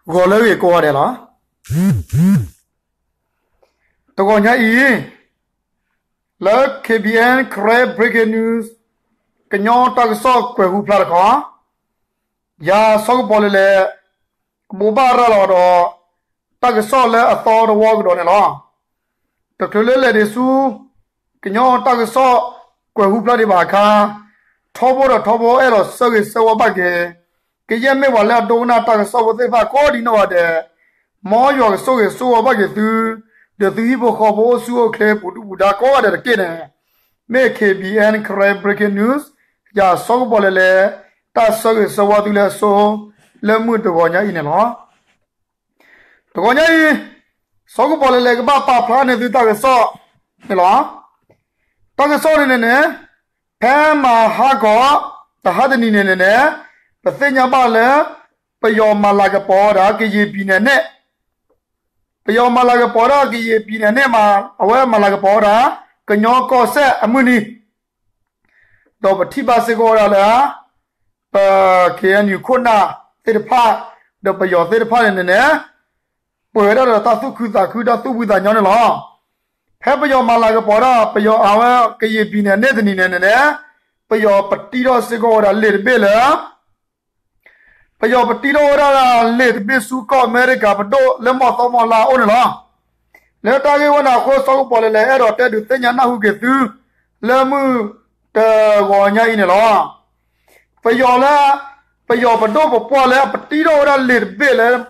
ဂီၤလၢအဂ့ၤကိးဂၤဒဲးလီၤ. တဂီၤညါအံၤ လၢ K B N Karen Breaking News ကညီတၢ်ကစီၣ်ကွဲၤဟူဖျါတခီ, ယၤစီၤကပီၤလဲၤလဲၤ ကဘိးဘၣ်ရၤလီၤဒီး တၢ်ကစီၣ်လၢအသီတဝီကဒီးန့ၣ်လီၤ. တချုးလၢလဲၤဒံးဆူ ကညီတၢ်ကစီၣ်ကွဲၤဟူဖျါဒံးဘၣ်အခါ, ထီဘိဒီးထီဘိအဲၣ်ဒိးဆၢဂ့ၤဆၢဝါဘၣ်က့ၤ ကယဲၢ်မ့ၢ်ပှၤလၢအဒိကနၣ်တၢ်ကစီၣ်ဖိသ့ၣ်တဖၣ်ကိးဒံနီၢ်ဂၤဒဲး, မ်ယွၤကဆိၣ်ဂ့ၤဆိၣ်ဝါဘၣ်က့ၤသု, ဒီးသုဟံၣ်ဖိဃီဖိအိၣ်ဆူၣ်အိၣ်ချ့ပူၤဒူပူၤဒါကိးဂၤဒဲးတက့ၢ်န့ၣ်, မ့ၢ် K B N Karen Breaking News ယၤစီၤကပီၤလဲၤလဲၤ တၢ်ဆၢဂ့ၤဆၢဝါသုလၢအဆိ လၢမုၢ်တဂီၤညါအံၤန့ၣ်လီၤ. တဂီၤညါအံၤ စီၤကပီၤလဲၤလဲၤကဘၣ်ပာ်ဖျါန့ၢ်သုတၢ်ကစီၣ်န့ၣ်လီၤ. တၢ်ကစီၣ်န့ၣ်န့ၣ်န့ၣ်, ဖဲမဟါဂီၤ တဟါတနံၤန့ၣ်န့ၣ်န့ၣ်, ပသ့ၣ်ညါဘၣ်လၢ ပယီၤမၤလၤကပီၤဝဲဒၣ် ကယံာ်ပံၤန့ၣ်န့ၣ်, ပယီၤမၤလၤကပီၤဝဲဒၣ် ကယံာ်ပံၤန့ၣ်န့ၣ်မး အဝဲမၤလၤကပီၤဝဲဒၣ် ကညီကီၢ်စဲၣ်အမုၢ်နံၤ ဒီးပထံၣ်ဘၣ်စ့ၢ်ကီးဝဲဒၣ်လၢ ပ K N U ခိၣ်နၢ်သ့ၣ်တဖၣ် ဒီးပယီၤသ့ၣ်တဖၣ်န့ၣ်န့ၣ်န့ၣ်, ပှဲၤဝဲဒၣ်ဒီးတၢ်သူၣ်ခုသးခု တၢ်သူၣ်ဖှံသးညီန့ၣ်လီၤ. ဖဲပယီၤမၤလၤကပီၤဒၣ် ပယီၤအဝဲကယံာ်ပံၤန့ၣ်န့ၣ်တနံၤန့ၣ်န့ၣ်န့ၣ်, ပယီၤပတံထီၣ်စ့ၢ်ကီးဝဲဒၣ်လ့ၣ်တဘ့ၣ်လၢ ပယီၤပတံထီၣ်ဝဲဒၣ်လ့ၣ်တဘ့ၣ်ဆူကီၢ်အမဲရကၤပဒိၣ်လၢမီၢ်သီမီၢ်လၢအအိၣ်န့ၣ်လီၤ. လၢတၢ်ဂ့ၢ်ဝဲန့ၣ်အဃိ စီၤကပီၤလဲၤလဲၤအဲၣ်ဒိးတဲဒုးသ့ၣ်ညါနၢ်ဟူက့ၤသု လၢမုၢ်တဂီၤညါအံၤန့ၣ်လီၤ. ပယီၤလၢ ပယီၤပဒိၣ်ပပှၢ်လၢအပတံထီၣ်ဝဲဒၣ်လ့ၣ်တဘ့ၣ်လၢ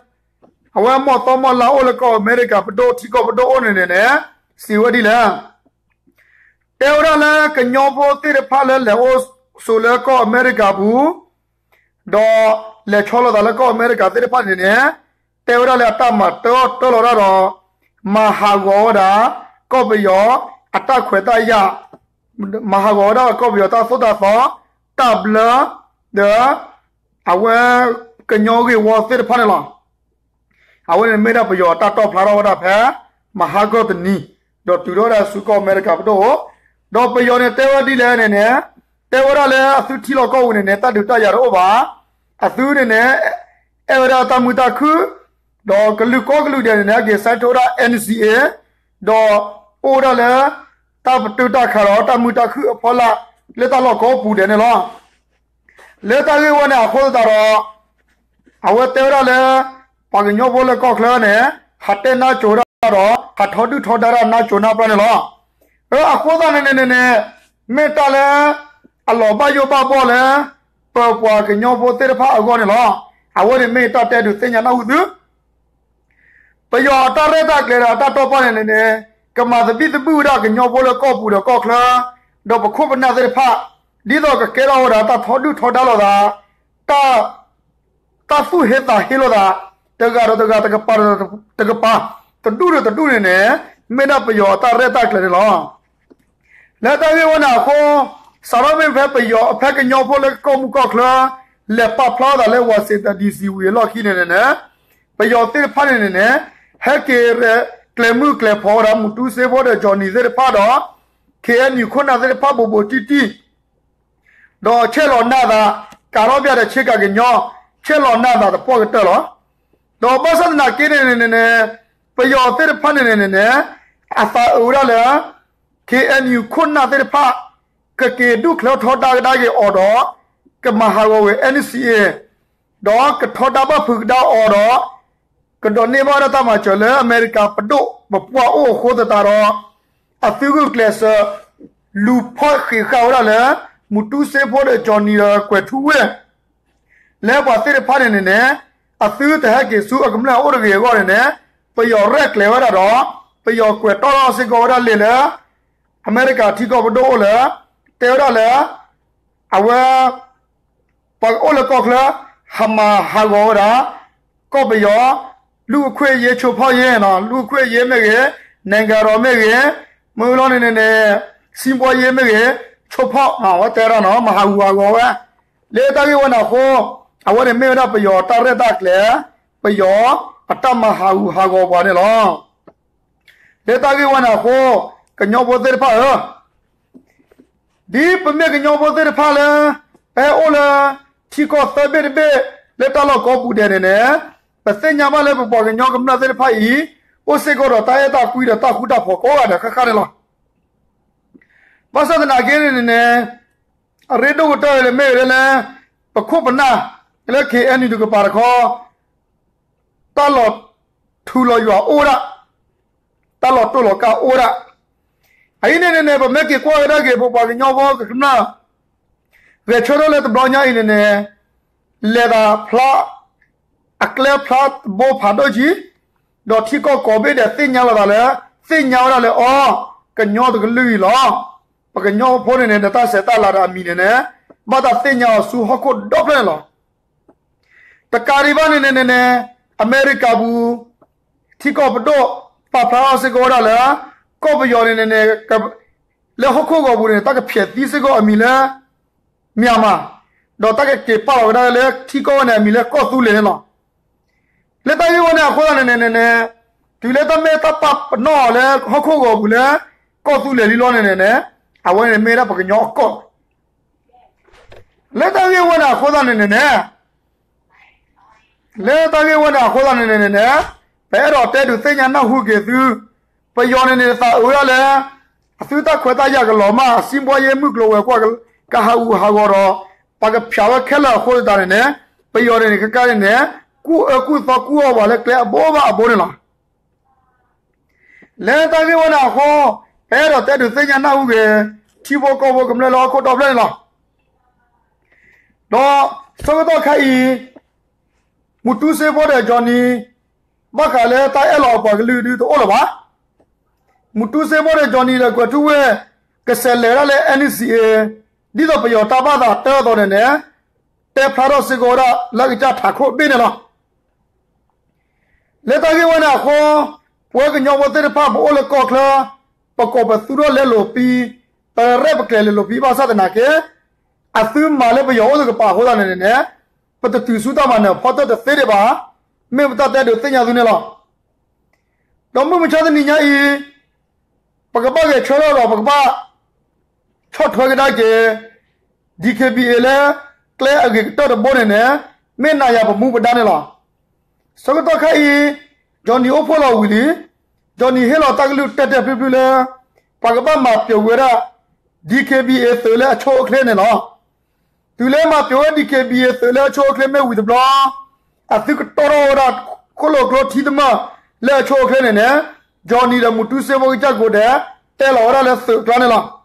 အဝဲမီၢ်သီမီၢ်လၢအအိၣ်လၢကီၢ်အမဲရကၤပဒိၣ်ထံကီၢ်ပဒိၣ်အိၣ်န့ၣ်န့ၣ်န့ၣ်, စံးဝဲဒ်လဲၣ် တဲဝဲဒၣ်လၢကညီဖိသ့ၣ်တဖၣ်လၢလဲၤအိၣ်ဆိးလၢကီၢ်အမဲရကၤပူၤ, ဒီးလဲၤဆီလီၤသးလၢကီၢ်အမဲရကၤသ့ၣ်တဖၣ်န့ၣ်န့ၣ်, တဲဝဲဒၣ်လၢအတၢ်မၤတၢ်အီၣ်တၢ်လီၤတၢ်ဒီး မၤဟးဂီၤဝဲဒၣ် ကီၢ်ပယီၤအတၢ်ခွဲးတၢ်ယာ်, မၤဟးဂီၤဝဲဒၣ်ကီၢ်ပယီၤတၢ်သိၣ်တၢ်သီ, တၢ်ဘျၢ, ဒီး အဝဲကညီဂ့ၢ်ဝီသ့ၣ်တဖၣ်န့ၣ်လီၤ. အဝဲန့ၣ်မ့ၢ်ဒၣ်ပယီၤအတၢ်တီၣ်ဖျါထီၣ်ဝဲဒၣ်ဖဲ မဟါကီၢ်တနံၤ, ဒီးတုၤထီၣ်ဝဲဒၣ်ဆူကီၢ်အမဲရကၤပဒိၣ်, ဒီးပယီၤန့ၣ်တဲဝဲဒ်လဲၣ်န့ၣ်န့ၣ်, တဲဝဲဒၣ်လၢအသုထံလီၢ်ကီၢ်ပူၤန့ၣ်န့ၣ် တၢ်ဒုးတၢ်ယၤတအိၣ်ဘၣ်, အသုန့ၣ်န့ၣ် အဲၣ်ဝဲဒၣ်တၢ်မုာ်တၢ်ခုၣ်, ဒီးကလုာ်ကိးကလုာ်ဒဲးန့ၣ်န့ၣ် ဟဲက့ၤဆဲးထီၣ်ဝဲဒၣ် N C A, ဒီးအိၣ်ဝဲဒၣ်လၢ တၢ်ပတုာ်တၢ်ခးဒီးတၢ်မုာ်တၢ်ခုၣ်အဖီလာ် လၢတၢ်လီၢ်ကီၢ်ပူၤဒဲးန့ၣ်လီၤ. လၢတၢ်ဂ့ၢ်ဝဲန့ၣ်အဃိသတးဒီး အဝဲတဲဝဲဒၣ်လၢ ပှၤကညီဖိလၢကီၢ်ချၢန့ၣ် ဟးတဲနါစိၤဒၣ်ဒီး ဟးထီဒုၣ်ထီဒါတၢ်နါစိၤနါပျီန့ၣ်လီၤ. အဃိသတးန့ၣ်န့ၣ်န့ၣ် မ့ၢ်တၢ်လၢ အလီၤဘၣ်ယိၣ်ဘၣ်ဘီၣ်လၢ ပပှၤကညီဖိသ့ၣ်တဖၣ်အဂီၢ်န့ၣ်လီၤ. အဝဲန့ၣ်မ့ၢ်တၢ်တဲဒုးသ့ၣ်ညါနၢ်ဟူသု ပယီၤအတၢ်ရဲၣ်တၢ်ကျဲၤဒီးအတၢ်တီၢ်ပာ်န့ၣ်န့ၣ်န့ၣ် ကမၤသဘံၣ်သဘုၣ်ဝဲဒၣ်ကညီဖိလၢကီၢ်ပူၤဒီးကီၢ်ချၢ, ဒီးပခိၣ်ပနၢ်သ့ၣ်တဖၣ်, ဒ်သိးကကဲထီၣ်ဝဲဒၣ်တၢ်ထီဒုၣ်ထီဒါလိာ်သး, တၢ် တၢ်သူၣ်ဟ့သးဟ့လိာ်သး, တဂၤဒီးတဂၤ တကပၤဒီးတကပၤ, တဒူၣ်ဒီးတဒူၣ်န့ၣ်န့ၣ် မ့ၢ်ဒၣ်ပယီၤအတၢ်ရဲၣ်တၢ်ကျဲၤန့ၣ်လီၤ. လၢတၢ်ဂ့ၢ်ဝဲန့ၣ်အဃိ, စးထီၣ်မ့ၢ်ဖဲပယီၤ ဖဲကညီဖိလၢကီၢ်မုၢ်ကီၢ်ချၢ လဲၤပာ်ဖျါထီၣ်သးလၢ Washington D C ဝံၤအလီၢ်ခံန့ၣ်န့ၣ်န့ၣ်, ပယီၤသ့ၣ်တဖၣ်န့ၣ်န့ၣ်န့ၣ် ဟဲက့ၤကျဲၤမုၢ်ကျဲၤဖီဝဲဒၣ် မူတူစ့ဖိဒီး Johnny သ့ၣ်တဖၣ်ဒီး K N U ခိၣ်နၢ်သ့ၣ်တဖၣ် ဘူးဘူးတံၢ်တံၢ် ဒီးဆဲးလီၤနၢ်သး, ကးထီၣ်ပျၢ်ဒီးဆ့ကၤကညီ, ဆဲးလီၤနၢ်သးသပှၢ်ကတၢၢ်လီၤ. ဒီးဘၣ်ဆၣ်သနာ်က့န့ၣ်န့ၣ်န့ၣ်, ပယီၤသ့ၣ်တဖၣ်န့ၣ်န့ၣ်န့ၣ်, အသးအုးဝဲဒၣ်လၢ K N U ခိၣ်နၢ်သ့ၣ်တဖၣ် ကက့ၤဒုးချၢထီဒါကဒါက့ၤအီၤဒီး ကမၤဟးဂီၤဝဲ N C A ဒီးကထီဒါဘၣ်ဖုးကဒါအီၤဒီး ကဒိးန့ၢ်ဘၣ်ဝဲဒၣ်တၢ်မၤစၢၤလၢအမဲရကၤပဒိၣ်ပပှၢ်အိၣ်အဃိသတးဒီး အသုးဂုာ်ကျဲးစၢး လူၤဖီၣ်ဃံးဃာ်ဝဲဒၣ်လၢ မူတူစ့ဖိဒီး Johnny ဒီးကွဲၤထူဝ့ၢ် လၢပှၤသ့ၣ်တဖၣ်န့ၣ်န့ၣ်န့ၣ် အသုတဟဲက့ၤဆူအကမျၢၢ်အအိၣ်တဂ့ၤအဂီၢ်န့ၣ်န့ၣ် ပယီၤရဲၣ်ကျဲၤဝဲဒၣ်ဒီး ပယီၤကွဲးတီၢ်ထီၣ်စ့ၢ်ကီးဝဲဒၣ်လံာ်လၢ အမဲရကၤထံကီၢ်ပဒိၣ်အိၣ်လၢ တဲဝဲဒၣ်လၢ အဝဲ ပှၤကအိၣ်လၢကီၢ်ချၢ ဟးမၤဟးဂီၤဝဲဒၣ် ကီၢ်ပယီၤ လူ့အခွင့်အရေးချိုးဖောက်ရေး လူ့အခွင့်အရေးမ့ၢ်ဂ့ၤ, နိုင်ငံတော်မ့ၢ်ဂ့ၤ, မ့ၢ်လီၤန့ၣ်န့ၣ်န့ၣ် စီးပွားရေးမ့ၢ်ဂ့ၤ ချိုးဖောက် အဝဲတဲဒၣ်နီၤ မၤဟးဂူာ်ဟးဂီၤဝဲ လၢတၢ်ဂ့ၢ်ဝဲန့ၣ်အဃိ အဝဲန့ၣ်မ့ၢ်ဝဲဒၣ်ပယီၤတၢ်ရဲၣ်တၢ်ကျဲၤ ပယီၤအတၢ်မၤဟးဂူာ်ဟးဂီၤပှၤန့ၣ်လီၤ. လၢတၢ်ဂ့ၢ်ဝဲန့ၣ်အဃိ ကညီဖိသ့ၣ်တဖၣ်ဧၢ, ဒ်ပမ့ၢ်ကညီဖိသ့ၣ်တဖၣ်လၢ ပဟဲအိၣ်လၢ ထံကီၢ်သၢဘ့ၣ်တဘ့ၣ် လၢတၢ်လီၢ်ကိးပူၤဒဲးန့ၣ်န့ၣ် ပသ့ၣ်ညါဘၣ်လၢပပှၤကညီကမျၢၢ်သ့ၣ်တဖၣ်အံၤ အိၣ်စ့ၢ်ကီးဒီးတၢ်အဲၣ်တၢ်ကွံဒီးတၢ်ဃူတၢ်ဖိးကိးဂၤဒဲးဃၣ်ဃၣ်န့ၣ်လီၤ. ဘၣ်ဆၣ်သနာ်က့န့ၣ်န့ၣ် အရ့ဒိၣ်ကတၢၢ်လၢမ့ၢ်ဝဲဒၣ်လၢ ပခိၣ်ပနၢ် လၢ KNU တကပၤတခီ တၢ်လီၤထူလီၤယွၤအိၣ်ဝဲဒၣ်, တၢ်လီၤတိၢ်လီၤကၢ်အိၣ်ဝဲဒၣ်. အအံၤန့ၣ်န့ၣ်န့ၣ် ပမ့ၢ်က့ၤကွၢ်ကဒါက့ၤ ပပှၤကညီဖိကမျၢၢ် ဂဲၤဆၢထၢၣ်လၢတဘျီညါအံၤန့ၣ်န့ၣ် လဲၤသးဖျါ အကျဲဖျါတဘိဖးဒိၣ်ကံ, ဒီးထံကီၢ်ကိးဘ့ၣ်ဒဲးသ့ၣ်ညါလီၤသးလၢ သ့ၣ်ညါဝဲဒၣ်လၢအီၤ ကညီတကလုာ်အံၤလီၤ. ပကညီဖိန့ၣ်န့ၣ် တၢ်ဆဲးတၢ်လၤဒီးအမံၤန့ၣ်န့ၣ် ဘၣ်တၢ်သ့ၣ်ညါအီၤဆူဟီၣ်ခိၣ်ဒီဖျၢၣ်န့ၣ်လီၤ. တကးဒံးဘၣ်န့ၣ်န့ၣ်န့ၣ် အမဲရကၤပူၤ ထံကီၢ်ပဒိၣ် ပာ်ဖျါထီၣ်စ့ၢ်ကီးဝဲဒၣ်လၢ ကီၢ်ပယီၤန့ၣ်န့ၣ်န့ၣ် လၢဟီၣ်ခိၣ်ဂီၤပူၤန့ၣ် တၢ်ကဖျဲးသံစ့ၢ်ကီးအမံၤလၢ မၠၣ်မၣ်, ဒီးတၢ်ကက့ၤပာ်လီၤဝဲဒၣ်လၢထံကီၢ်ဝဲန့ၣ် အမံၤလၢကီၢ်သူလ့ၤန့ၣ်လီၤ. လၢတၢ်ဂ့ၢ်ဝဲန့ၣ်အဃိသတးန့ၣ်န့ၣ်န့ၣ် တုၤလၢတၢ်မ့ၢ်တၢ်ပာ်ပနီၣ်အီၤလၢဟီၣ်ခိၣ်ဂီၤပူၤလၢ ကီၢ်သူလ့ၤလံလီၤန့ၣ်န့ၣ်န့ၣ် အဝဲန့ၣ်မ့ၢ်ဒၣ်ပကညီအကီၢ် လၢတၢ်ဂ့ၢ်ဝဲန့ၣ်အဃိသတးန့ၣ်န့ၣ်န့ၣ် လၢတၢ်ဂ့ၢ်ဝဲန့ၣ်အဃိသတးန့ၣ်န့ၣ်န့ၣ် ပအဲၣ်ဒိးတဲဒုးသ့ၣ်ညါနၢ်ဟူက့ၤသု, ပယီၤန့ၣ်န့ၣ် သးအုးဒၣ်လၢ အသုတၢ်ခွဲးတၢ်ယာ်ကလီၤမၢ် အစံးဘှါယဲမုၢ်ကျိၤဝဲၤကွာ် ကဟးဂူာ်ဟးဂီၤဒီး ပှၤကဖျးဝဲခဲလၢာ်အဃိသတးန့ၣ်န့ၣ် ပယီၤန့ၣ်န့ၣ် ခဲကနံၣ်န့ၣ် ကူၣ်အၢကူၣ်သီကူၣ်အီၣ်ပှၤလၢကျဲအဘိဘၣ်အဘိန့ၣ်လီၤ. လၢတၢ်ဂ့ၢ်ဝဲန့ၣ်အဃိ ပအဲၣ်ဒိးတဲဒုးသ့ၣ်ညါနၢ်ဟူက့ၤ ထံဖိကီၢ်ဖိကမျၢၢ်လၢဟီၣ်ခိၣ်ဒီဖျၢၣ်န့ၣ်လီၤ. ဒီးဆၢကတီၢ်ခဲအံၤ မူတူစ့ဖိဒီး Johnny ဘၣ်ဃးလၢတၢ်အဲၣ်လီၤအပှၤကလုာ်ဒုးတအိၣ်လၢၤဘၣ်. မူတူစ့ဖိဒီး Johnny ဒီးကွဲၤထူဝ့ၣ် ကဆဲးလဲၤဝဲဒၣ်လၢ NCA ဒ်သိးပယီၤတၢ်ဘၣ်သးတၢ်အသိးန့ၣ်န့ၣ် တဲဖျါထီၣ်စ့ၢ်ကီးဝဲဒၣ်လၢကစၢ်ထးခိၣ်ဘ့ၣ်န့ၣ်လီၤ. လၢတၢ်ဂ့ၢ်ဝဲန့ၣ်အဃိ ပဝဲကညီဖိသ့ၣ်တဖၣ် ပအိၣ်လၢကီၢ်ချၢ ပကိးပသူထီၣ်လဲလိာ်ပံ, ပရဲၣ်ပကျဲၤလဲလိာ်ပံ ဘၣ်ဆၣ်သနာ်က့ အသုမၤလၢပယီၤအိၣ်တကပၤအဃိသတးန့ၣ်န့ၣ် ပတတုၤဆူတၢ်မၤနၢၤဖီတၢၣ်တသ့ဒံးဘၣ်. မ့ၢ်ပတၢ်တဲဒုးသ့ၣ်ညါသုန့ၣ်လီၤ. ဒီးမုၢ်မဆါတနံၤညါအံၤ ပကဘၣ်ဂဲၤဆၢထၢၣ်ဒီး ပကဘၣ်ဆီၣ်ထွဲကဒါက့ၤ DKBA လၢ ကျဲအဂ့ၤကတၢၢ်တဘိန့ၣ်န့ၣ် မ့ၢ်နၤယၤပမူပဒါန့ၣ်လီၤ. ဆၢကတီၢ်ခဲအံၤ Johnny အိၣ်ဖှိၣ်လီၤဝံၤလံ. Johnny ဟ့ၣ်လီၤတၢ်ကလုၢ်တဲာ်တဲာ်ဖျုးဖျုးလၢ ပှၤကဘၣ်မၤပျီၤဝဲဒၣ် DKBA သုးလၢအဆိအချ့န့ၣ်လီၤ. တုၤလၢမၤပျီၤဝဲ DKBA သုးလၢအဆိအချ့မ့ၢ်ဝံၤတဘျီ အသုကတီၢ်ထီၣ်ဝဲဒၣ် ခိၣ်လိာ်ကျိထံတမၢၢ်လၢအဆိအချ့န့ၣ်န့ၣ် Johnny ဒီးမူတူစ့ဖိကစၢ်ကိးဂၤဒဲး တဲလီၤဝဲဒၣ်လၢသုးအကျါန့ၣ်လီၤ.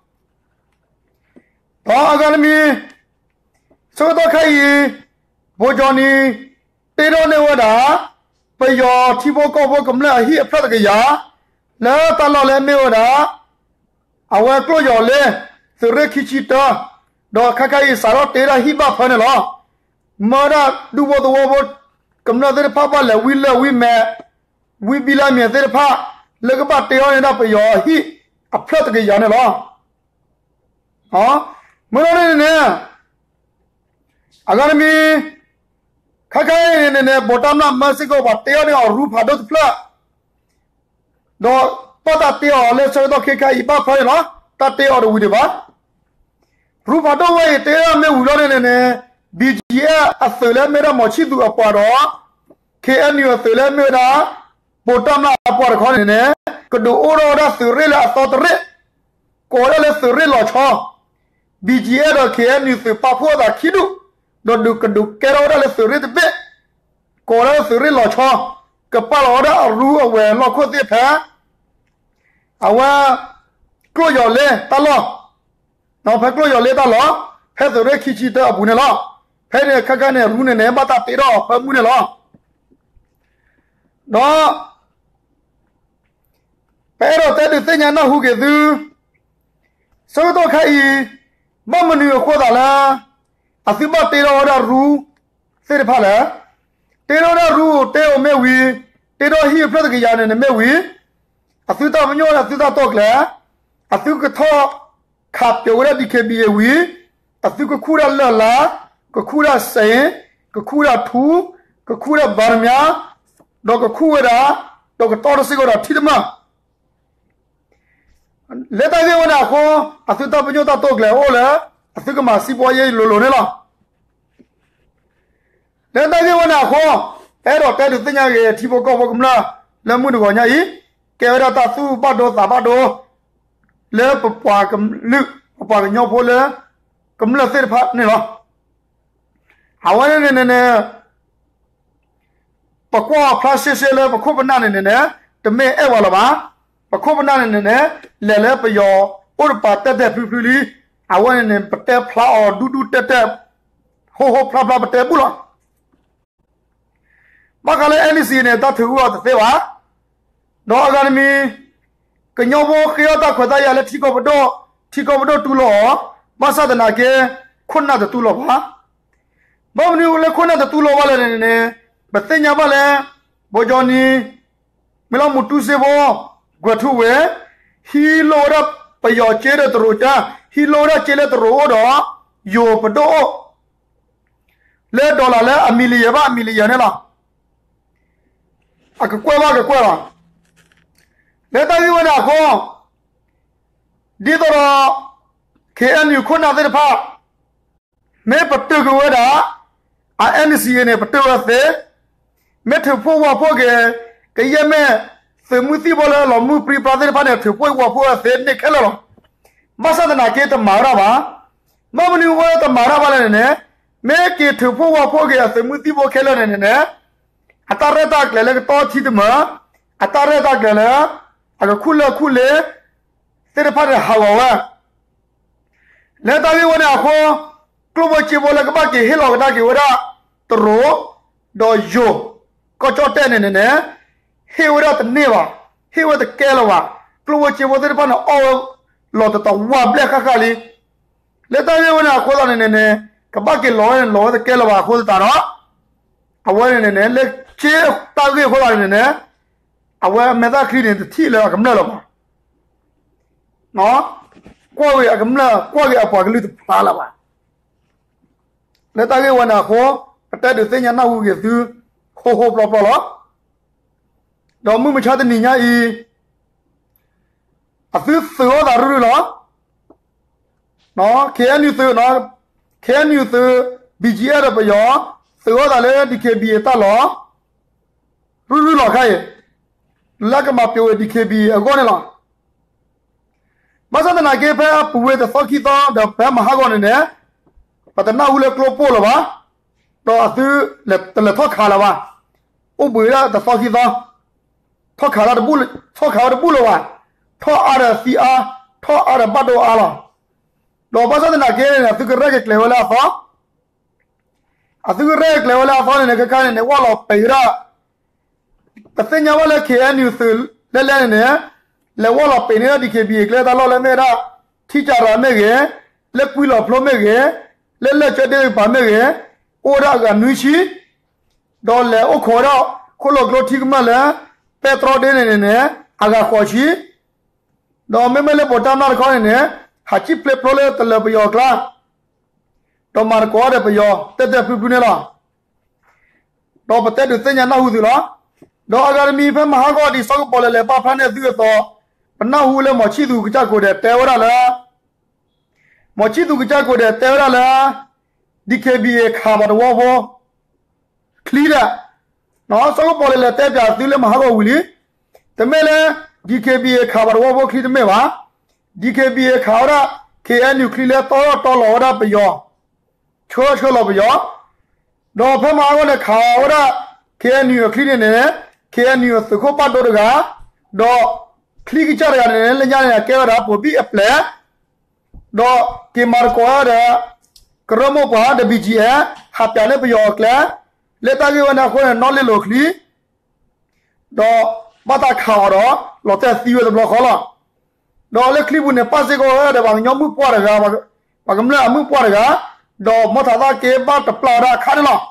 ဒီးအဂၤတမံၤ ဆၢကတီၢ်ခဲအံၤ ဖိ Johnny တ့ထီၣ်န့ၢ်ဝဲဒၣ် ပယီၤထံဖိကီၢ်ဖိကမျၢၢ်အဟံၣ်အဖျၢၣ်တကယၤ လၢတၢ်လီၢ်လၢအမ့ၢ်ဝဲဒၣ် အဝဲကျိၣ်ယီၤလ့ သုးရ့ၣ်ခံဆံတၢ ဒီးခဲခါအံၤစးထီၣ်တ့ဒၣ်ဟံၣ်ဘၣ်ဖၢန့ၣ်လီၤ. မၢဒၣ်ဒူဖိသဝီဖိ ကမျၢၢ်သ့ၣ်တဖၣ်ဘၣ်လဲၤဝံလၢၢ်ဝံမဲာ် ဝံဘံလၢအမံၤသ့ၣ်တဖၣ် လၢကဘၣ်တ့ထီၣ်န့ၢ်ဒၣ်ပယီၤအဟံၣ်အဖျၢၣ်တကယၤန့ၣ်လီၤ. မ့ၢ်လီၤန့ၣ်န့ၣ် အဂၤတမံၤ ခဲခါအံၤန့ၣ်န့ၣ် ဘိးတၢ်မျၢ်မၢစ့ၢ်ကီး ပှၤတ့အီၤန့ၢ်အီၤရူဖးဒိၣ်တဖျၢၣ် ဒီးဘၣ်တၢ်တ့အီၤလၢဆၢကတီၢ်ခဲခါအံၤဘၣ်ဖၢန့ၣ်လီၤ. တၢ်တ့အီၤတဝံၤဒံးဘၣ်. ရူဖးဒိၣ်ဝဲအံၤတ့အီၤမ့ၢ်ဝံၤလီၤန့ၣ်န့ၣ် BGF အသုးလၢမ့ၢ်ဒၣ်မီၤဆံၣ်သူၤအပှၤဒီး KNU အသုးလၢမ့ၢ်ဝဲဒၣ် ဘိးတၢ်မျၢ်အပှၤတခီန့ၣ်န့ၣ် ကဒုးအိၣ်ထီၣ်ဝဲဒၣ်သုးရ့ၣ်လၢအသီတရ့ၣ် ကိးဝဲဒၣ်လၢသုးရ့ၣ်လီၤဆီ BGF ဒီး KNU သုးပာ်ဖှိၣ်အသးခံဒူၣ် ဒီးဒုးကဒုးကဲထီၣ်ဝဲဒၣ်လၢသုးရ့ၣ်တဘ့ၣ် ကိးဝဲဒၣ်လၢသုးရ့ၣ်လီၤဆီ ကပာ်လီၤဝဲဒၣ်အရူအဝဲၤလီၢ်ခိၣ်သ့ၣ်ဖဲ အဝဲ ကျိၣ်ယီၤလ့တၢ်လီၢ် ဖဲကျိၣ်ယီၤလ့တၢ်လီၢ် ဖဲသုးရ့ၣ်ခံဆံတၢအပူၤန့ၣ်လီၤ. ဖဲန့ၣ်ခဲခါန့ၣ် ရူန့ၣ်န့ၣ် ဘၣ်တၢ်တ့ထီၣ်အီၤဖၢမုၢ်န့ၣ်လီၤ. ဒီး ပအဲၣ်ဒိးတဲဒုးသ့ၣ်ညါနၢ်ဟူက့ၤသု ဆၢကတီၢ်ခဲအံၤ ဘၣ်မနုၤအဃိသးလၢ အသုဘၣ်တ့ထီၣ်ဝဲဒၣ်ရူသ့ၣ်တဖၣ်လဲၣ်. တ့ထီၣ်ဝဲဒၣ်ရူတ့အိၣ်မ့ၢ်ဝံၤ တ့ထီၣ်ဟံၣ်အဖျၢၣ်တကယၤန့ၣ်န့ၣ်မ့ၢ်ဝံၤ အသုတၢ်ပညိၣ်ဒီးအသုတၢ်တိာ်ကျဲၤ အသုကထီၣ်ခးပၠိးဝဲဒၣ် DKBA ဝံၤ အသုကခူၣ်ဒၣ်လၢၢ်လါ ကခူၣ်ဒၣ်စ့ၣ် ကခူၣ်ဒၣ်ထူ ကခူၣ်ဒၣ်ဘါတမျါ ဒီးကခူၣ်ဝဲဒၣ် ဒီးကတီၢ်ထီၣ်စ့ၢ်ကီးဒီးထံတမၢၢ် လၢတၢ်ဂ့ၢ်ဝဲန့ၣ်အဃိ အသုတၢ်ပညိၣ်တၢ်တိာ်ကျဲၤအိၣ်လၢ အသုကမၤစံးပီယဲလိၤလိၤန့ၣ်လီၤ. လၢတၢ်ဂ့ၢ်ဝဲန့ၣ်အဃိ အဲၣ်ဒိးတဲဒုးသ့ၣ်ညါဂ့ၤ ထံဖိကီၢ်ဖိကမျၢၢ်လၢမုၢ်တဂီၤညါအံၤ, ကဲဝဲဒၣ်တၢ်သူၣ်ဘၣ်ဒိသးဘၣ်ဒိ လၢပပှၤကလုာ် ပပှၤကညီဖိလၢ ကမျၢၢ်သ့ၣ်တဖၣ်န့ၣ်လီၤ. အဝဲန့ၣ်န့ၣ်န့ၣ် ပကွၢ်ဖျါရှဲရှဲလၢပခိၣ်ပနၢ်န့ၣ်န့ၣ်န့ၣ် တမ့ၢ်အဲၣ်ဝဲလၢၤဘၣ်. ပခိၣ်ပနၢ်န့ၣ်န့ၣ်န့ၣ် လဲၤလၢပယီၤအိၣ်တပၤတဲာ်တဲာ်ဖျုးဖျုးလံ. အဝဲန့ၣ်န့ၣ် ပတဲဖျါအီၤဒူဒူတဲာ်တဲာ် ဟိဟိဖျါဖျါ ပတဲဘူၣ်လီၤ. ဘၣ်ဃးလၢ NCA န့ၣ် တၢ်ထုးအုၣ်အီၤတသ့ဘၣ်. ဒီးအဂၤတမံၤ ကညီဖိဃ့အီၣ်တၢ်ခွဲးတၢ်ယာ်လၢထံကီၢ်ပဒိၣ်, ထံကီၢ်ပဒိၣ်တူၢ်လိာ်အီၤ, ဘၣ်ဆၣ်သနာ်က့ ခိၣ်နၢ်တတူၢ်လိာ်ဘၣ်. ဘၣ်မနုၤလၢခိၣ်နၢ်တတူၢ်လိာ်ဘၣ်လဲၣ်န့ၣ်န့ၣ် ပသ့ၣ်ညါဘၣ်လၢ ဘိကီနံၤ မ့ၢ်လီၤမူတူစ့ဖိ ကွဲၤထူဝ့ၤ ဟံးလိၢ်ဝဲဒၣ်ပယီၤစ့ဒီးတရူးကၠၢ်, ဟံးလိၢ်ဝဲဒၣ်စ့လၢတရူးအိၣ်ဒီး ယိၤပဒိၣ်အိၣ် လၢ dollar လၢအ million ဘၣ်အ million န့ၣ်လီၤ. အကကွဲၢ်ဘၣ်ကကွဲၢ်လီၤ. လၢတၢ်ဂ့ၢ်ဝဲန့ၣ်အဃိ ဒ်သိးဒီး KNU ခိၣ်နၢ်သ့ၣ်တဖၣ် မ့ၢ်ပတုာ်က့ၤဝဲဒၣ် အ NCA န့ၣ် ပတုာ်ဝဲသ့, မ့ၢ်ထုးဖှိၣ်ဝါဖှိၣ်က့ၤ ကယဲၢ်မ့ၢ် သုးမုၢ်သံၣ်ဘိလၢလီၤမုၢ်ပြံပြါသ့ၣ်တဖၣ်န့ၣ် ထုးဖှိၣ်ဝါဖှိၣ်ဝဲသ့န့ၣ်ခဲလၢာ်လီၤ. ဘၣ်ဆၣ်သနာ်က့တမၤဝဲဒၣ်ဘၣ်. ဘၣ်မနုၤအဃိတမၤဝဲဒၣ်ဘၣ်လဲၣ်န့ၣ်န့ၣ် မ့ၢ်က့ၤထုးဖှိၣ်ဝါဖှိၣ်က့ၤအသုးမုၢ်သံၣ်ဘိခဲလၢာ်န့ၣ်န့ၣ်န့ၣ် အတၢ်ရဲၣ်တၢ်ကျဲၤလၢကတီထံတမၢၢ်, အတၢ်ရဲၣ်တၢ်ကျဲၤလၢ အကခူၣ်လၢၢ်ခူၣ်လ့ သ့ၣ်တဖၣ်န့ၣ်ဟးဂီၤဝဲ လၢတၢ်ဂ့ၢ်ဝဲန့ၣ်အဃိ ကျိၣ်ဖိစ့ဖိလၢကဘၣ်က့ၤဟ့ၣ်လီၤကဒါက့ၤဝဲဒၣ် တရူး ဒီးယိၤ ကီၢ်ကၠီၣ်တဲၣ်န့ၣ်န့ၣ်န့ၣ် ဟ့ၣ်ဝဲဒၣ်တန့ၢ်ဘၣ်, ဟ့ၣ်ဝဲတကဲလၢၤဘၣ်. ကျိၣ်ဖိစ့ဖိသ့ၣ်တဖၣ်န့ၣ် အီၣ်ဝဲလီၤတတဝၢ်ဘျဲၣ်ဃၣ်ဃၣ်လံ. လၢတၢ်ဂ့ၢ်ဝဲန့ၣ်အဃိသတးန့ၣ်န့ၣ်န့ၣ် ကဘၣ်က့ၤလီၤဝဲန့ၣ် လီၤဝဲတကဲလၢၤဘၣ်အဃိသတးဒီး အဝဲန့ၣ်န့ၣ်န့ၣ် လၢက့တၢ်ဂ့ၢ်အဃိသတးန့ၣ်န့ၣ်န့ၣ် အဝဲမဲာ်သၣ်ချံန့ၣ် တထံၣ်လၢအကမျၢၢ်လၢၤဘၣ်. ကွၢ်က့ၤအကမျၢၢ် ကွၢ်က့ၤအပှၤကလုာ်တဖျါလၢၤဘၣ်. လၢတၢ်ဂ့ၢ်ဝဲန့ၣ်အဃိ ပတဲဒုးသ့ၣ်ညါနၢ်ဟူက့ၤသု ဃိဃိဖျီဖျီလီၤ. ဒီးမုၢ်မဆါတနံၤညါအံၤ အသုသုးအီၣ်သးရုၢ်ရုၢ်လီၤ. KNU သုး, KNU သုး, BGF ဒီးပယီၤ သုးအီၣ်သးလၢ DKBA တၢ်လီၢ် ရုၢ်ရုၢ်လီၤခါအံၤ လၢကမၤပျိးဝဲ DKBA အဂီၢ်န့ၣ်လီၤ. ဘၣ်ဆၣ်သနာ်က့ ဖဲအပူၤဝဲတသီခံသီ ဒီးဖဲမဟါဂီၤန့ၣ်န့ၣ် ပတနၢ်ဟူလၢကျိပိၢ်လၢၤဘၣ်, ဒီးအသုတလဲၤထီၣ်ခးလၢၤဘၣ်. အိၣ်ဘှံးဝဲဒၣ်တသီခံသီ ထီၣ်ခးဝဲတဘူၣ်, ထီၣ်ခးဝဲတဘူၣ်လၢၤဘၣ်. ထီၣ်အါဒီးသံအါ, ထီၣ်အါဒီးဘၣ်ဒိအါလီၤ. ဒီးဘၣ်ဆၣ်သနာ်က့န့ၣ် အသုကရဲၣ်ကကျဲၤဝဲလၢအသီ အသုကရဲၣ်ကကျဲၤဝဲလၢအသီန့ၣ်န့ၣ် ခဲခါန့ၣ်န့ၣ် ဝၢ်လီၤပံာ်ဝဲဒၣ် ပသ့ၣ်ညါဘၣ်လၢ KNU သုးလဲၢ်လဲၢ်န့ၣ်န့ၣ် လဲၤဝၢ်လီၤပံာ်န့ၢ်ဒၣ် DKBA ကျဲတၢ်လီၢ်လၢမ့ၢ်ဝဲဒၣ် ထံကၢ်ရၤမ့ၢ်ဂ့ၤ, လၢကွံလီၤဖျိမ့ၢ်ဂ့ၤ, လၢလၢၢ်ကၠၢဒ့ပၤမ့ၢ်ဂ့ၤ, အိၣ်ဝဲဒၣ်အဂၤနွံဆံ, ဒီးလဲၤအိၣ်ခိးဝဲဒၣ် ခိၣ်လိာ်ကျိထံကမၢၢ်လၢ ပဲတြီဒ့န့ၣ်န့ၣ်န့ၣ် အဂၤဃိးဆံ ဒီးမ့မ့ၢ်လၢပိာ်တၢ်နၢ်တခီန့ၣ်န့ၣ် ဟးစံၣ်ဖျ့ဖျိလၢတလၢၤပယီၤအကျါ, ဒီးမၤသကိးဒီးပယီၤ တဲတဲဖျုဖျုန့ၣ်လီၤ. ဒီးပတဲဒုးသ့ၣ်ညါနၢ်ဟူသုလီၤ. ဒီးအဂၤတမံၤဖဲမဟါဂီၤဒ်စီၤကပီၤလဲၣ်လဲၣ်ပာ်ဖျါန့ၢ်သုအသိး, ပနၢ်ဟူလၢမီၤဆံၣ်သူၤကစၢ်ကိးဒဲးတဲဝဲဒၣ်လၢ မီၤဆံၣ်သူၤကစၢ်ကိးဒဲးတဲဝဲဒၣ်လၢ DKBA ခးပှၤတဝီဖိ ချံဒီး စီၤကပီၤလဲၣ်လဲၣ်တဲပၠးသုလၢမဟါဂီၤဝံၤလံ. တမ့ၢ်လၢ DKBA ခးပှၤတဝီဖိချံတမ့ၢ်ဘၣ်. DKBA ခးဝဲဒၣ် KNU ချံလၢတီတီလီၤဝဲဒၣ်ပယီၤ, ဆှၢဆှၢလီၤပယီၤ, ဒီးဖဲမဟါဂီၤန့ၣ်ခးဝဲဒၣ် KNU အချံန့ၣ်န့ၣ် KNU အသုးခိၣ်ဘၣ်ဒိတဂၤ, ဒီးချံကစၢ်တဂၤန့ၣ်န့ၣ် လၢညါန့ၣ် အကဲဝဲဒၣ်ပိာ်ဘံၣ်အပျဲၢ် ဒီးက့ၤမၤသကိးဝဲဒီး ကရၢမိၢ်ပှၢ်ဒီး BGF ဟးပၠးန့ၢ်ပယီၤအကျဲ, လၢတၢ်ဂ့ၢ်ဝဲန့ၣ်အဃိန့ၣ် နီၣ်လ့လိာ်ချံ, ဒီးဘၣ်တၢ်ခးအီၤဒီး လီၤတဲာ်သံဝဲတဘျီဃီလီၤ. ဒီးလၢချံပူၤန့ၣ် ပၣ်စ့ၢ်ကီးဝဲဒီးပှၤကညီမုၣ်ပှၢ်တဂၤ, ပှၤကမျၢၢ်အမုၣ်ပှၢ်တဂၤ, ဒီးမီထးသၣ်က့ဘၣ်တပျၢ်ဝဲဒၣ်အခါန့ၣ်လီၤ.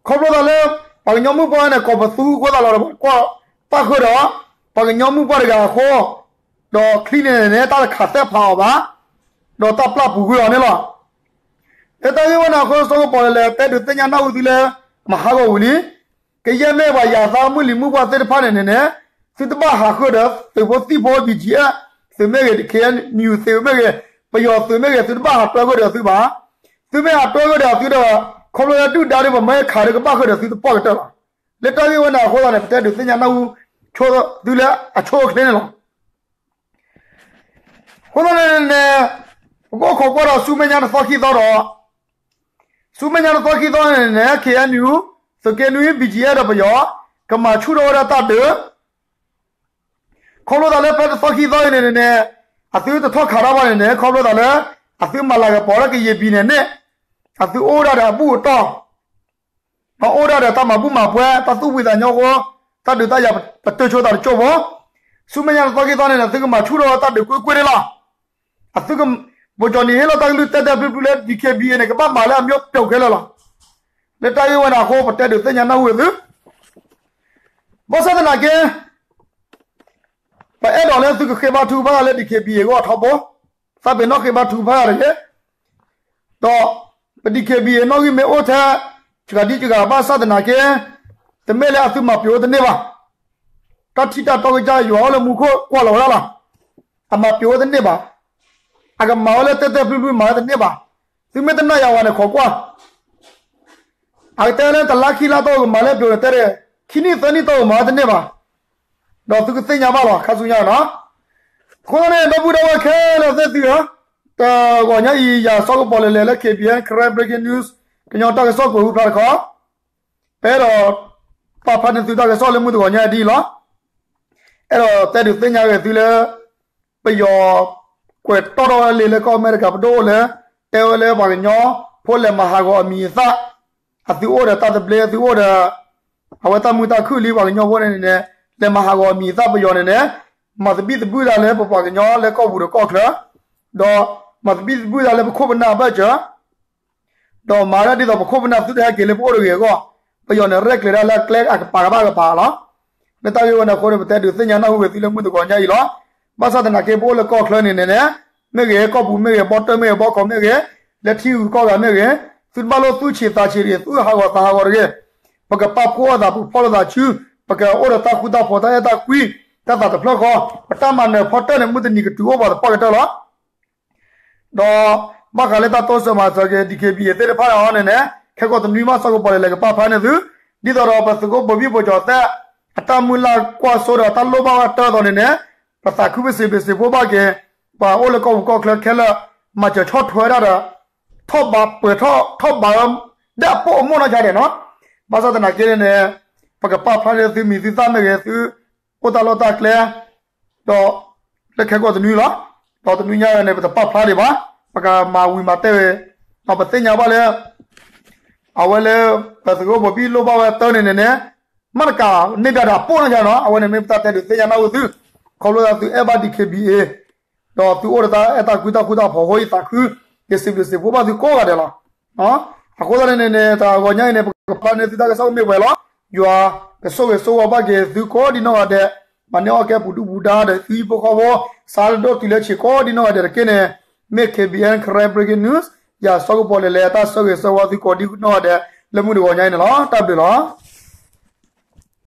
ခီဖျိလၢ ပှၤကညီမုၣ်ပှၢ်န့ၣ် ကိးပသူအဃိသတးလီၤ, ဒီးကွၢ်ပၣ်ဃုာ်ဒီး ပှၤကညီမုၣ်ပှၢ်တဂၤအဃိ, ဒီးချံန့ၣ်န့ၣ် တၢ်တခးသဲဖးအီၤဘၣ်, ဒီးတၢ်ပျၢ်ပူၤကွံာ်အီၤန့ၣ်လီၤ. လၢတၢ်ဂ့ၢ်ဝဲန့ၣ်အဃိ စီၤကပီၤလဲၣ်လဲၣ်တဲဒုးသ့ၣ်ညါနၢ်ဟူသုလၢ မဟါဂီၤဝံၤလံ. ကယဲၢ်မ့ၢ်ပှၤယၤသးမုၢ်လံၤမုၢ်ပှၢ်သ့ၣ်တဖၣ်န့ၣ်န့ၣ်န့ၣ် သုတဘၣ်ဟးဃုာ်ဒီးသုးဖိသံၣ်ဖိ BGF သုးမ့ၢ်ဂ့ၤ, KNU သုးမ့ၢ်ဂ့ၤ, ပယီၤသုးမ့ၢ်ဂ့ၤ, သုတဘၣ်ဟးတွဲဃုာ်ဒီးသုဘၣ်. သုမ့ၢ်ဟးတွဲဃုာ်ဒီးသုဒီး ခီဖျိလၢဒုၣ်ဒါဒီး ပမ့ၢ်ခးဒီးကဘၣ်ဃုာ်ဒီးသုတပီၢ်ကတၢၢ်လီၤ. လၢတၢ်ဂ့ၢ်ဝဲန့ၣ်အဃိသတးန့ၣ် ပတဲဒုးသ့ၣ်ညါနၢ်ဟူ သုလၢအဆိအချ့န့ၣ်လီၤ. အဃိသတးန့ၣ်န့ၣ် ပကအိၣ်ခိးကွၢ်ဒီးဆူမဲာ်ညါတသီခံသီဒီး ဆူမဲာ်ညါတသီခံသီန့ၣ်န့ၣ် ခ့ၣ်အဲၣ်ယူၣ် သုးက့နွံ ဘံၣ်ကၠံၣ်အဲၣ် ဒီးပယီၤ ကမၤဆူၣ်ထီၣ်ဝဲဒၣ်တၢ်ဒုး ခီဖျိသးလၢဖဲတသီခံသီအံၤန့ၣ်န့ၣ် အသုတထီၣ်ခးတၢ်ဘၣ်န့ၣ်န့ၣ် ခီဖျိသးလၢ အသုမၤလၤကပီၤလၢကယံာ်ဘံၣ်န့ၣ်န့ၣ် အသုအိၣ်ဒၣ်ဒီးအဘူၣ်အတီၢ် ဒီးအိၣ်ဒၣ်ဒီးတၢ်မၤဘူၣ်မၤပှဲၤ တၢ်သူၣ်ဖှံသးညီအဃိ တၢ်ဒုးတၢ်ယၤပတုာ်ဆိသးတကၠိၢ်ဖိ ဆူမဲာ်ညါတသီခံသီန့ၣ်န့ၣ် သုကမၤဆူၣ်ထီၣ်တၢ်ဒုးကွ့ၢ်ကွ့ၢ်န့ၣ်လီၤ. အသုက ပကၠီနံၤဟ့ၣ်လီၤတၢ်ကလုၢ်တဲတဲဖျုဖျုလၢ ဒီးခ့ၣ်ဘံၣ်အဲၣ်န့ၣ် ကဘၣ်မၤလၢအမျိုးပြုတ်ခဲလၢာ်လီၤ. လၢတၢ်ဂ့ၢ်ဝဲန့ၣ်အဃိ ပတဲဒုးသ့ၣ်ညါနၢ်ဟူသု ဘၣ်ဆၣ်သနာ်က့ ပအဲၣ်ဒိးလၢသုကဃ့ဘါထုကဖၣ်တၢ်လၢ ဒီးခ့ၣ်ဘံၣ်အဲၣ်အဂီၢ်ထီဘိ, သးပ့ၤနီၣ်ဃ့ဘါထုကဖၣ်တၢ်တဂ့ၤ. ဒီးပ ဒီးခ့ၣ်ဘံၣ်အဲၣ်နီၣ်ဂံၢ်မ့ၢ်အိၣ်ထဲ စှၤဒံစှၤဂၤဘၣ်ဆၣ်သနာ်က့ တမ့ၢ်လၢအသုမၤပျိးဝဲတန့ၢ်ဘၣ်. တၢ်ထံၣ်တၢ်တီကစၢ်ယွၤအိၣ်လၢမူခိၣ်ကွၢ်လီၤဝဲဒၣ်လီၤ. အမၤပျိးဝဲတန့ၢ်ဘၣ်. အကမၤဝဲလၢတဲတဲဖျုဖျုမၤဝဲတန့ၢ်ဘၣ်. သုမ့ၢ်တနာ်ယၤဝဲန့ၣ် ခိးကွၢ် အကတဲလၢတလါခံလါတီၢ်ကမၤလၢပျိၤန့ၣ်တဲဒၣ် ခံနံၣ်သၢနံၣ်တီၢ်ကမၤဝဲတန့ၢ်ဘၣ်. ဒီးသုကသ့ၣ်ညါဘၣ်လီၤ ခါဆူညါနီၤ. အဃိသတးန့ၣ် ဒီပုၢ်ဒီဝဲၢ်ခဲလၢာ်သ့ၣ်သုဧၢ, တဂီၤညါအံၤ ယၤစီၤကပီၤလဲၤလဲၤလၢ ခ့ၣ်ဘံၣ်အဲၣ် Karen Breaking News ကညီတၢ်ကစီၣ်ကွဲးဟူဖျါတခီ, ပအဲၣ်ဒိး ပာ်ဖျါန့ၢ်သုတၢ်ကစီၣ်လၢမုၢ်တဂီၤညါအံၤဒ်အံၤလီၤ. အဲၣ်ဒိးတဲဒုးသ့ၣ်ညါဂ့ၤသုလၢ ပယီၤ ကွဲးတီၢ်ထီၣ်ဝဲလံာ်လၢကီၢ်အမဲရကၤပဒိၣ်အိၣ်လၢ တဲဝဲလၢပှၤကညီဖိလဲၤမၤဟးဂီၤအမံၤအသၣ်, အသုအိၣ်ဒီးတၢ်သဘျ့ အသုအိၣ်ဒီး အဝဲတၢ်မုာ်တၢ်ခုၣ်လံ ပှၤကညီဖိန့ၣ်န့ၣ် လဲၤမၤဟးဂီၤအမံၤအသၣ်ပယီၤန့ၣ်န့ၣ် မၤသဘံၣ်သဘုၣ်တၢ်လၢပပှၤကညီလၢကီၢ်ပူၤဒီးကီၢ်ချၢ, ဒီးမၤသဘံၣ်သဘုၣ်တၢ်လၢပခိၣ်ပနၢ်အဘၢၣ်စၢၤ ဒီးမၤဒၣ်ဒ်သိးပခိၣ်ပနၢ်သုတဟဲက့ၤလၢပအိၣ်တဂ့ၤအဂီၢ်, ပယီၤန့ၣ်ရဲၣ်ကျဲၤဒၣ်လၢကျဲအကပၤကဘၣ်ကပၤလီၤ. လၢတၢ်ဂ့ၢ်ဝဲန့ၣ်အဃိန့ၣ် ပတဲဒုးသ့ၣ်ညါနၢ်ဟူဂ့ၤသုလၢမုၢ်တဂီၤညါအံၤလီၤ. ဘၣ်ဆၣ်သနာ်က့ ပအိၣ်လၢကီၢ်ချၢန့ၣ်န့ၣ်န့ၣ် မ့ၢ်ဂ့ၤ ကီၢ်ပူၤမ့ၢ်ဂ့ၤ ဘီတၢၢ်မ့ၢ်ဂ့ၤ ဘီခီမ့ၢ်ဂ့ၤ လၢထံဂုၤကီၢ်ဂၤမ့ၢ်ဂ့ၤ သုတဘၣ်လိၣ်သူၣ်ဆံးသးဆံးတဂ့ၤ သူၣ်ဟးဂီၤသးဟးဂီၤတဂ့ၤ. ပကပာ်ဖှိၣ်အသး ပကဖီၣ်လိာ်သးဆူ ပကအိၣ်ဒီးတၢ်ဃူတၢ်ဖိး တၢ်အဲၣ်တၢ်ကွံ တၢ်သးတဖျၢၣ်ဃီ ပတၢ်မၤနၢၤဖီတၢၢ်န့ၣ် မုၢ်တနံၤကတုၤအိၣ်ပှၤသပှၢ်ကတၢၢ်လီၤ. ဒီးဘၣ်ဃးလၢတၢ်တိစၢၤမၤစၢၤက့ၤ ဒီးခ့ၣ်ဘံၣ်အဲၣ်သ့ၣ်တဖၣ်န့ၣ်အီၤန့ၣ်န့ၣ် ခဲကိာ်တနွံမး စီၤကပီၤလဲၤလဲၤကပာ်ဖျါန့ၢ်သု, ဒ်သိးဒီးပသုးခိၣ်ဘိၤဘံၣ်ဘိၣ်ကၠီၤသဲး အတၢ်မုၢ်လၢ်ကွၢ်စိဒီးတၢ်လိၣ်ဘၣ်ဝဲတၢ်အသိးန့ၣ်န့ၣ် ပသးခုပစံးဘျုးစံးဖှိၣ်ဘၣ်က့ၤ ပှၤအိၣ်လၢကီၢ်ပူၤကီၢ်ချၢခဲလၢာ် မၤစၢၤဆီၣ်ထွဲဝဲဒၣ်ဒီး ထီၣ်ဘးပှဲၤထီၣ်ထီၣ်ဘးဝဲ ဒၣ်ပိာ်အမိၢ်နီၢ်ဆါဒဲးနီၤ. ဘၣ်ဆၣ်သနာ်က့န့ၣ်န့ၣ် ပကပာ်ဖျါန့ၢ်သုမံၤသုသၣ်မ့ၢ်ဂ့ၤ သုအိၣ်တၢ်လီၢ်တၢ်ကျဲ ဒီးလၢခဲကိာ်တနွံလီၤ. ဒီးတနွံညါန့ၣ် ပတပာ်ဖျါဒံးဘၣ်, ပကမၤဝံၤမၤတဲာ်ဝဲ, ဒီးပသ့ၣ်ညါဘၣ်လၢ အဝဲလၢ ပသုးခိၣ်ဘိၤဘံၣ်လိၣ်ဘၣ်ဝဲတၢ်န့ၣ်န့ၣ်န့ၣ် မ့ၢ်တကးန့ၢ်ဘၣ်ဒီးပိာ်နီၢ်ဆါနီၤ. အဝဲန့ၣ်မ့ၢ်ပတၢ်တဲဒုးသ့ၣ်ညါနၢ်ဟူသု ခီဖျိလၢသုအဲၣ်ဘၣ် ဒီးခ့ၣ်ဘံၣ်အဲၣ် ဒီးသုအိၣ်ဒီးတၢ်အဲၣ်တၢ်ကွံတၢ်ဃူတၢ်ဖိးအဃိ ယသးခု ယစံးဘျုးစံးဖှိၣ်ဘၣ်သုကိးဂၤဒဲးလီၤ. အဃိသတးန့ၣ်န့ၣ် တဂီၤညါအံၤန့ၣ် ပကပာ်ဖျါန့ၢ်သုတၢ်ကစီၣ်မ့ၢ်ပှဲၤလီၤ. ယွၤကဆိၣ်ဂ့ၤဆိၣ်ဝါဘၣ်က့ၤသုကိးဒံနီၢ်ဂၤဒဲး, မၤန့ၢ်အီၣ်ကဲပူၤဒူပူၤဒါဒီးသုဟံၣ်ဖိဃီဖိ စးထီၣ်ဒိၣ်တုၤလၢဆံးကိးဒံနီၢ်ဂၤဒဲးတက့ၢ်န့ၣ်, မ့ၢ် ခ့ၣ်ဘံၣ်အဲၣ် Karen Breaking News ယၤစီၤကပီၤလဲၤလဲၤ တၢ်ဆၢဂ့ၤဆၢဝါသုကိးဒံနီၢ်ဂၤဒဲး လၢမုၢ်တဂီၤညါအံၤန့ၣ်လီၤ. တၢ်ဘျုးလီၤ.